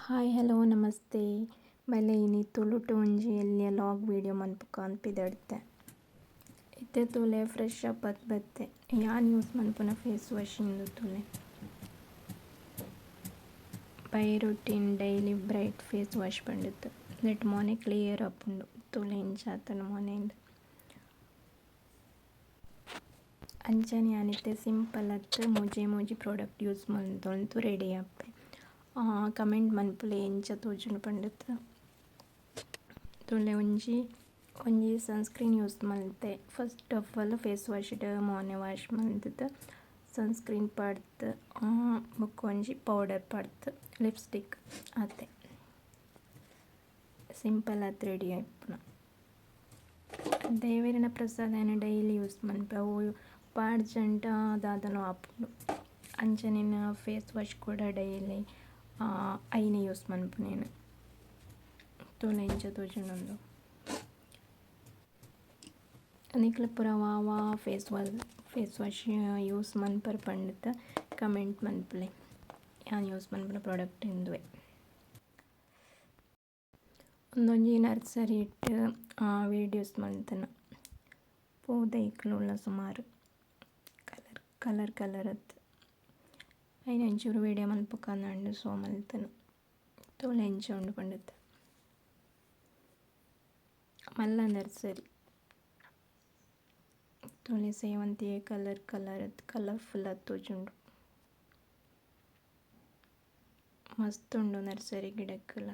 Hi hello namaste. ಬಲೆ ಇನಿ ತುಳುಟು ಒಂಜಿ ಎಲ್ಯ ಲಾಗ್ ವೀಡಿಯೋ ಮನ್ಪುಕ ಪಿದಡ್ತೆ. ಇತ್ತೆ ತೂಲೆ ಫ್ರೆಶ್ ಅಪ್ ಆತ್ ಬತ್ತೆ. ಯಾನ್ ಯೂಸ್ ಮನ್ಪುನ ಫೇಸ್ ವಾಶ್ ಇಂದು ತೂಲೆ. Biotene daily bright face wash ಪಂಡುದು. ನೆಟ್ ಮೋನೆ ಕ್ಲಿಯರ್ ಆಪುಂಡು. ತೂಲೆ ಇಂಚ ಆತುಂಡು ಮೋನೆ ಇಂದ್. ಅಂಚನೆ ಯಾನ್ ಇತ್ತೆ ಸಿಂಪಲ್ ಅತ್ ಮೂಜೆ ಮೂಜಿ ಪ್ರಾಡಕ್ಟ್ ಯೂಸ್ ಮಲ್ತೊಂದು ರೆಡಿ ಆಪೆ. ಕಮೆಂಟ್ ಮನ್ಪುಲೆ ಎಂಚ ತೋಜುಂಡು ಪಂಡುದು. ತೂಲೆ ಒಂಜಿ ಒಂಜಿ ಸನ್ಸ್ಕ್ರೀನ್ ಯೂಸ್ ಮಲ್ತೆ. First of all face wash ಡ್ ಮೋನೆ ವಾಶ್ ಮಲ್ತುದು ಸನ್ಸ್ಕ್ರೀನ್ ಪಾಡ್ದು ಬೊಕ ಒಂಜಿ ಪೌಡರ್ ಪಾಡ್ದು ಲಿಪ್ಸ್ಟಿಕ್ ಆತೆ. ಸಿಂಪಲ್ ಆತ್ ರೆಡಿ ಆಯಿಪುನ. ದೇವೆರ್ನ ಪ್ರಸಾದನ್ ಡೈಲಿ ಯೂಸ್ ಮನ್ಪೆ ಅವು ಪಾಡ್ಜಂಡ ದಾದನ ಆಪುಂಡು. ಅಂಚನೆ ಫೇಸ್ ವಾಶ್ ಕೂಡ ಡೈಲಿ ಐನೆ ಯೂಸ್ ಮನ್ಪುನೇನ್. ತೂಲೆ ಇಂಚ ತೋಜುಂಡು. ನಿಕ್ಲ್ ಪೂರ ವಾ ವಾ ಫೇಸ್ ವಾಶ್ ಯೂಸ್ ಮನ್ಪರ್ ಪಂಡುದು ಕಮೆಂಟ್ ಮನ್ಪುಲೆ. ಯಾನ್ ಯೂಸ್ ಮನ್ಪುನ ಪ್ರಾಡಕ್ಟ್ ಇಂದುವೆ. ಉಂದೊಂಜಿ ನರ್ಸರಿ it videos ಮಲ್ತನ. ಪೂ ದೈಕ್ಲು ಉಲ್ಲ ಸುಮಾರು. ಕಲರ್ ಕಲರ್ ಕಲರ್ ಅತ್. ಐನ್ ಒಂಚೂರು ವೀಡಿಯೋ ಮನ್ಪುಕ ಅಂದ್ ಸೋ ಮಲ್ತನ. ತೂಲೆ ಎಂಚ ಉಂಡು ಪಂಡುದು. ಮಲ್ಲ ನರ್ಸರಿ. ತೂಲೆ ಸೇವಂತಿಗೆ ಕಲರ್ ಕಲರ್ ಅತ್ ಕಲರ್ಫುಲ್ ಆತ್ ತೋಜುಂಡು. ಮಸ್ತ್ ಉಂಡು ನರ್ಸರಿ ಗಿಡಕ್ಕುಲ.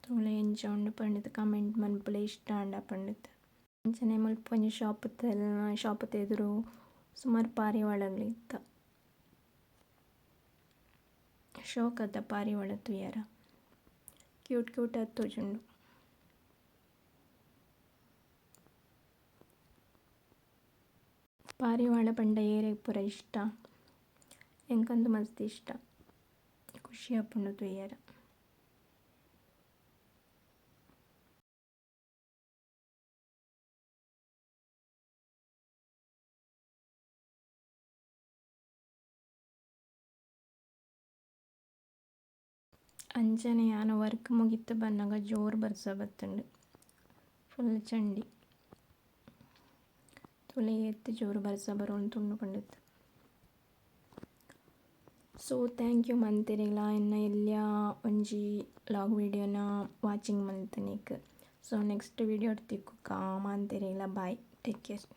ತೂಲೆ ಎಂಚ ಉಂಡು ಪಂಡುದು ಕಮೆಂಟ್ ಮನ್ಪುಲೆ ಇಷ್ಟ ಆಂಡ ಪಂಡುದು. ಅಂಚನೆ ಮುಲ್ಪ ಒಂಜಿ ಶಾಪ್ ಶಾಪ್ ಎದುರು ಸುಮಾರ್ ಪಾರಿವಾಳಲ್ ಇತ್ತ. ಶೋಕದ ಪಾರಿವಾಳ ತೂಯೆರೆ. ಕ್ಯೂಟ್ ಕ್ಯೂಟ್ ಆದ್ ತೋಜುಂಡು. ಪಾರಿವಾಳ ಪಂಡ ಏರೆಗ್ ಪೂರ ಇಷ್ಟ. ಎಂಕ್ ಅಂತು ಮಸ್ತ್ ಇಷ್ಟ. ಖುಷಿ ಆಪುಂಡು ತೂಯೆರೆ. ಅಂಚನೆ ಯಾನ್ ವರ್ಕ್ ಮುಗಿತ್ ಬನ್ನಗ ಜೋರು ಬರ್ಸ ಬತ್ತುಂಡು. ಫುಲ್ ಚಂಡಿ. ತೂಲೆ ಏತ್ ಜೋರು ಬರ್ಸ ಬರೊಂದುಂಡು ಪಂಡುದು. ಸೊ thank you ಮಂತೆರೆಗ್ಲ ಎನ್ನ ಎಲ್ಯ ಒಂಜಿ ಲಾಗ್ ವೀಡಿಯೋನ ವಾಚಿಂಗ್ ಮಲ್ತನೇಕ್. ಸೊ ನೆಕ್ಸ್ಟ್ ವೀಡಿಯೋ ತಿಕ್ಕುಕ ಮಾಂತೆರೆಗ್ಲ ಬಾಯ್ ಟೇಕ್ ಕೇರ್.